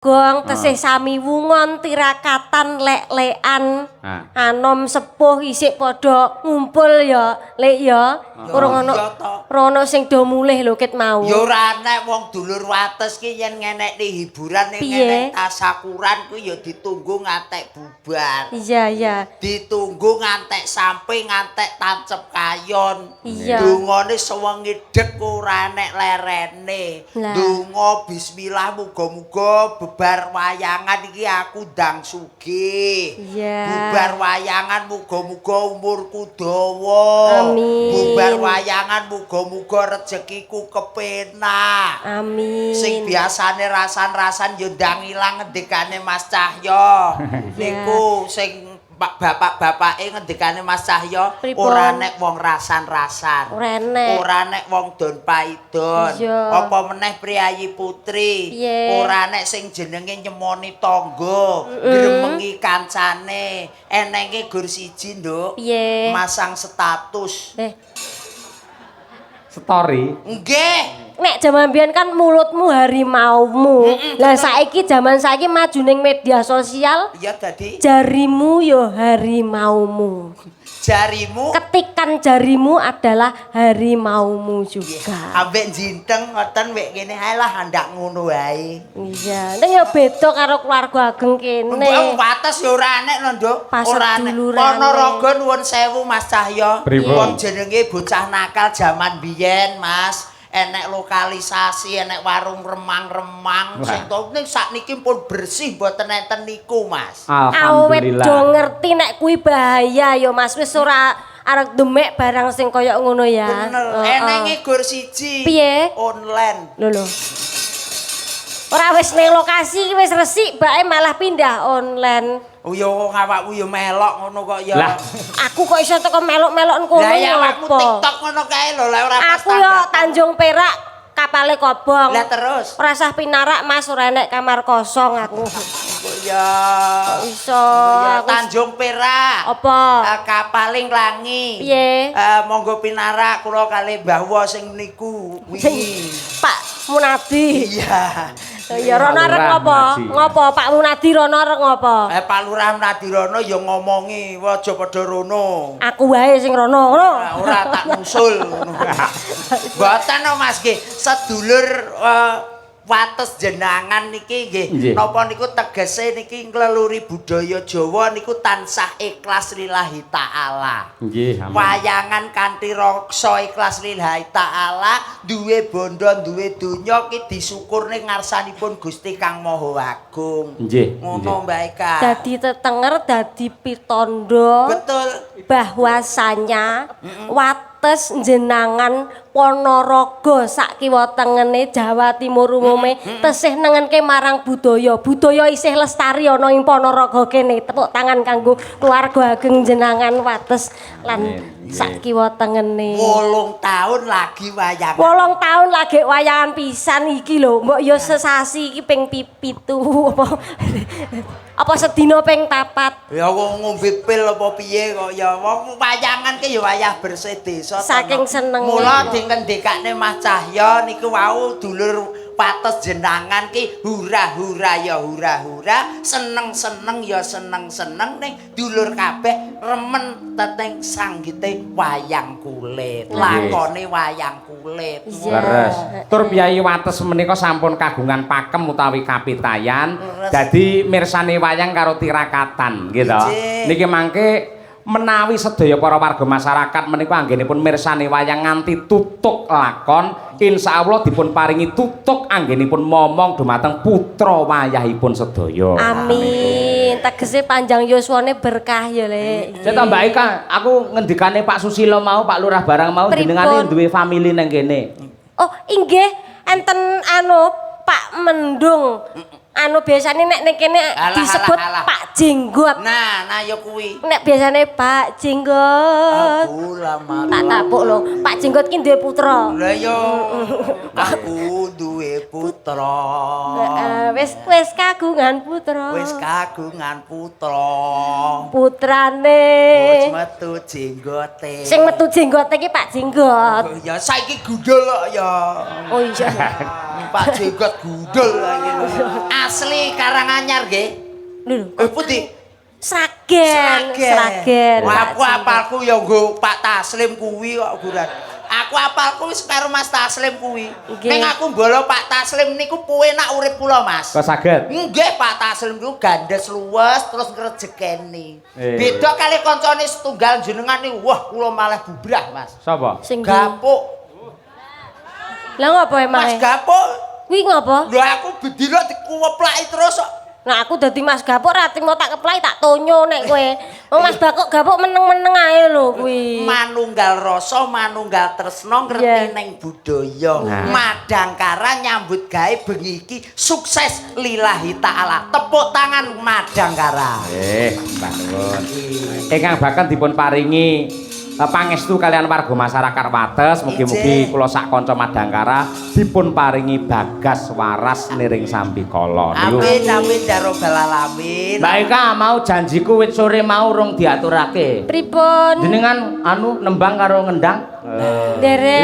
Gong tesih sami wungon tirakatan lek-lekan. Anom sepuh isik padha ngumpul ya, Lek ya. Urung ono Iya to. ora ono sing do mulih lho ket mau. Ya ora enek wong dulur Wates ki yen ngenekne hiburan ning Piye? ngenek tasakuran kuwi ya ditunggu ngantek bubar. Iya, iya. Ditunggu ngantek sampe ngantek tancep kayon. Dungane sewengi dek ora enek lerene. Lah. Donga bismillah muga-muga bebar wayangan iki aku ndang sugih. Bubar wayangan muga-muga umurku dawa. Amin. Bubar wayangan muga-muga rezekiku kepenak. Amin. Sing biasane rasan-rasan yo ndang ilang ngendikane Mas Cahyo. Niku sing bapak-bapake ngendikane Mas Cahyo Pripun? Ora nek wong rasan-rasan. Ora enek. Ora nek wong don paidon. Apa meneh priyayi putri. Piye? Ora nek sing jenenge nyemoni tangga, gremengi kancane. Enenge gur siji, Nduk. Piye? Masang status. Story. Nggih. Nek jaman biyen kan mulutmu harimaumu. Lah saiki jaman saiki maju ning media sosial, Iya dadi jarimu yo harimaumu. Jarimu. Ketikan jarimu adalah harimaumu juga. Ambek jinteng ngoten wek kene ae lah andak ngono wae. Iya, ning ya beda karo keluarga ageng kene. Mbok Wates ya ora enek lho, Nduk. Pasar Ora enek. dulurane. Ponorogo nuwun sewu Mas Cahyo. Pripun? Wong jenenge bocah nakal jaman biyen, Mas. Enek lokalisasi, enek warung remang-remang sing to ning sakniki pun bersih mboten enten niku, Mas. Awet Alhamdulillah. do ngerti nek kuwi bahaya ya Mas, wis ora arek demek barang sing kaya ngono ya. Bener. Heeh. Enenge gur siji. Piye? Online. Lho lho. Ora wis ning lokasi wis resik bae malah pindah online. Oh ya wong awakmu ya melok ngono kok ya. Lah. Aku kok iso teko melok-melok kono Lah ya awakmu apa? TikTok ngono kae lho, lah ora pas Aku yo tanggapan. Tanjung Perak kapale kobong. Lah terus. Ora sah pinarak Mas, ora enek kamar kosong aku. Kok ya. Kok iso Ya aku Tanjung Perak. Apa? Kapale nglangi. Piye? Monggo pinarak kula kalih Mbah Wo sing niku wingi. Pak Munadi. Iya. Ya rono arek Lurah ngopo? Munadi. Ngopo Pak Munadi rono arek ngopo? Pak Lurah Munadirono ya ngomongi, aja padha rono. Aku wae sing rono ngono. Ora, ora tak ngusul ngono. Mboten no Mas nggih, sedulur Wates jenangan niki nggih. Napa niku tegese niki ngleluri budaya Jawa niku tansah ikhlas lillahi taala. Nggih, amin. Wayangan kanthi rasa ikhlas lillahi taala, duwe bondo, duwe donya ki disyukurne ngarsanipun Gusti Kang Maha Agung. Ngono Mbak Eka. Dadi tetenger, dadi pitondo. Betul. Bahwasanya Wates jenangan Ponorogo sak kiwa tengene Jawa Timur umume tesih nengenke marang budaya. Budaya isih lestari ana ing Ponorogo kene. Tepuk tangan kanggo keluarga ageng jenangan Wates lan Amin. sak kiwa tengene. 8 tahun lagi wayangan. 8 tahun lagi wayangan pisan iki lho. Mbok yo sesasi iki ping 7 apa apa sedina ping 4. Ya wong ngombe pil apa piye kok ya wong wayangan ki ya wayah bersih desa to, Saking no. senenge. Mula dingendikane Mas Cahyo niku wau dulur Wates jenangan ki hura-hura ya hura-hura, seneng-seneng ya seneng-seneng ning dulur kabeh remen teteng sanggite wayang kulit. Lakone wayang kulit. Leres. Tur piyayi Wates menika sampun kagungan pakem utawi kapitayan. Dadi mirsani wayang karo tirakatan nggih to. Niki mangke menawi sedaya para warga masyarakat menika anggenipun mirsani wayang nganti tutuk lakon, insyaallah dipun paringi tutuk anggenipun momong dumateng putra wayahipun sedaya. Amin. Tegese panjang yuswane berkah ya, Lek. Saya Mbak Eka, aku ngendikane Pak Susilo mau, Pak Lurah barang mau Pripun? jenengane duwe family nang kene. Oh, inggih enten anu Pak Mendung. Anu biasane nek ning kene Alah, disebut alah, alah. Pak Jenggot. Nah, nah ya kuwi. Nek biasane Pak Jenggot. Aku lama. Tak tapuk lho. Pak Jenggot ki duwe putra. Lah yo aku duwe putra. Heeh, wis wis kagungan putra. Wis kagungan putra. Putrane. Wis metu jenggote. Sing metu jenggote ki Pak Jenggot. Oh, ya saiki gundul kok ya. Oh iya. Pak Jenggot gundul iki. Asli Karanganyar nggih. Lho, Eh, pundi? Sragen, Sragen. Wah, aku apalku ya nggo Pak Taslim kuwi kok guran. Aku apalku wis karo Mas Taslim kuwi. Nggih. Ning aku mbala Pak Taslim niku penak urip kula, Mas. Kok saged? Nggih, Pak Taslim niku gandes luwes terus ngrejekeni. Eh. Beda kali kancane setunggal jenengan niku, wah kula malah bubrah, Mas. Sapa? Sing ndi? Gapuk. Lah ngopo emang? Mas Gapuk. Kuwi ngopo? Lho, aku bedino dikuweplaki terus kok. Nah, aku dadi Mas Gapuk ra trimo tak keplai, tak tonyo nek kowe. Wong Mas Gapuk Gapuk meneng-meneng ae lho kuwi. Manunggal rasa, manunggal tresna, ngerti neng budaya. Nah. Madangkara nyambut gawe bengi iki sukses lillahi taala. Tepuk tangan Madangkara. Mbah nuwun. Ingkang bahkan dipun paringi pangestu kalian warga masyarakat Wates, mugi-mugi kula sak kanca Madangkara dipun paringi bagas waras niring sambikala. Niku. Amin amin ya robbal alamin. Mbak Eka, mau janjiku wit sore mau rung diaturake. Pripun? Jenengan anu nembang karo ngendang. Derek.